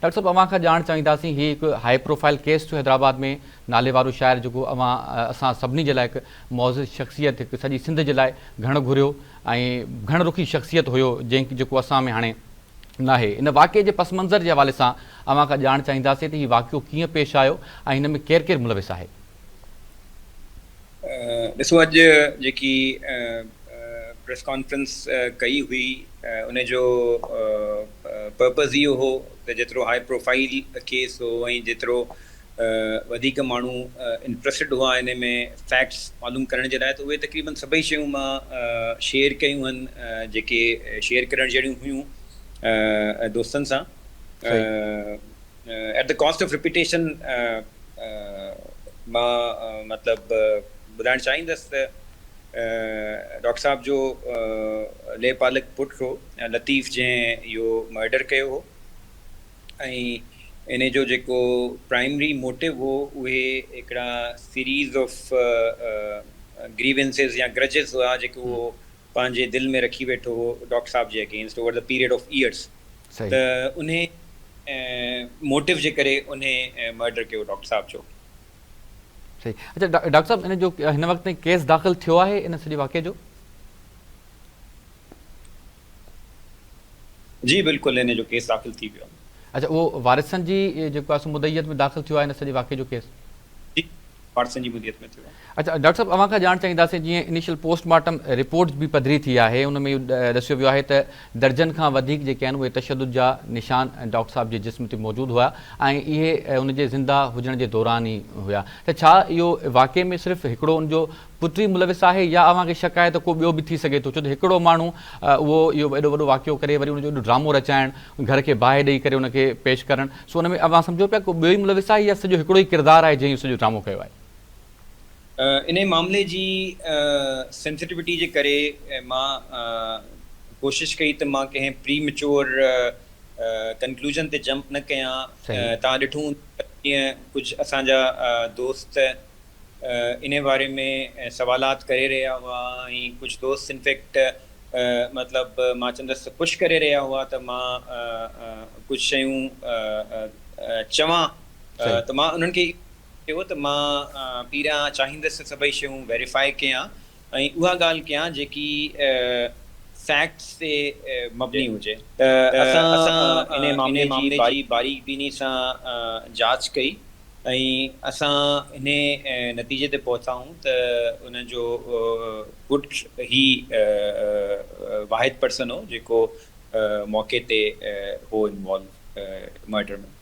Doctor صاحب اوهان کان ڄاڻ چاهينداسين هي هڪ هائي پروفائيل ڪيس ٿيو حيدرآباد ۾ ناليوارو شاعر جيڪو اوهان اسان سڀني جي لاء هڪ معزز شخصيت هڪ سڄي سنڌ جي لاء گهڻ گهريو ۽ گهڻ رخي شخصيت هيو جنهن جيڪو اسان ۾ هاڻي ناهي. ان واقعي جي پس منظر جي حوالي سان اوهان کان ڄاڻ چاهينداسين ته هي واقعو ڪيئن پيش آيو ۽ هن ۾ ڪير ڪير ملوث آهي؟ ڏسو اڄ جيڪي پريس ڪانفرنس ڪئي هئي ان جو پرپز اهو هو ته جيترو هاء پروفائيل ڪيس هو ۽ جيترو وڌيڪ ماڻهو انٽرسٽيڊ هئا ان ۾ فيڪٽس معلوم ڪرڻ جي لاء ته اهي تقريبن سڀئي شيون مان شيئر ڪيون آهن جيڪي شيئر ڪرڻ جهڙيون هيون دوستن سان at the cost of repetition مان مطلب ٻڌائڻ چاهيندس ته ڊاڪٽر صاحب جو لي پالڪ پٽ هو لطيف جنهن اهو مرڊر ڪيو هو ۽ انهي جو جيڪو پرائمري موٽو هو اهي هڪڙا سيريز آف گريونسز يا گرجز هئا جيڪي اهو پنهنجي دل ۾ رکي ويٺو هو ڊاڪٽر صاحب جي against over the period of years ته انهي موٽو جي ڪري انهي مرڊر ڪيو ڊاڪٽر صاحب جو. صحيح اچا ڊاڪٽر صاحب ان جو هن وقت تائين ڪيس داخل ٿيو آهي ان سڄي واقعي جو؟ جي بلڪل ان جو ڪيس داخل ٿي ويو آهي. اڇا اهو وارثن جي جيڪو آهي سو مدعيت ۾ داخل ٿيو آهي ان سڄي واقعي جو ڪيس؟ جي وارثن جي مدعيت ۾ ٿيو آهي. اڇا ڊاڪٽر صاحب اوهان کان ڄاڻ چاهينداسين جيئن انيشل پوسٽ مارٽم رپورٽ به پڌري ٿي آهي ان ۾ اهو ڏسيو ويو آهي ته درجن کان وڌيڪ جيڪي آهن اهي تشدد جا نشان ڊاڪٽر صاحب جي جسم تي موجود هيا ۽ اهي ان جي زنده هجڻ جي دوران ئي هيا ته ڇا اهو واقعي ۾ صرف هڪڙو ان جو پٽ ئي ملوث آهي يا اوهان کي شڪ آهي ته ڪو ٻيو به ٿي سگهي ٿو ڇو ته هڪڙو ماڻهو اهو اهو ايڏو وڏو واقعو ڪري وري ان جو ايڏو ڊرامو رچائڻ گهر کي باهه ڏئي ڪري ان کي پيش ڪرڻ سو ان ۾ اوهان سمجهو پيا ڪو ٻيو ئي ملوث آهي يا سڄو هڪڙو ئي ڪردار آهي جنهن اهو سڄو ڊرامو ڪيو آهي. انهي معاملي جي سينسيٽيوٽي جي ڪري مان ڪوشش ڪئي ته مان ڪنهن پري ميچور ڪنڪلوزن تي جمپ نه ڪيان توهان ڏٺو هوندو ته جيئن ڪجهه اسان جا دوست انهي باري ۾ سوالات ڪري رهيا هئا ۽ ڪجهه دوست انفيڪٽ مطلب مان چوندس ته پش ڪري رهيا هئا ته مان ڪجهه شيون چوان ته مان انهن کي چيو ته مان پهريان چاهيندس ته سڀئي شيون ويريفائي ڪيان ۽ اها ڳالهه ڪيان جيڪي فيڪٽس تي مبني هجي ته اسان انهي معاملي جي باريڪ بيني سان جاچ ڪئي ۽ اسان انهي نتيجي تي پهتا آهيون ته ان جو پٽ هي واحد پرسن هو جيڪو موقعي تي هو انوالو مرڊر ۾.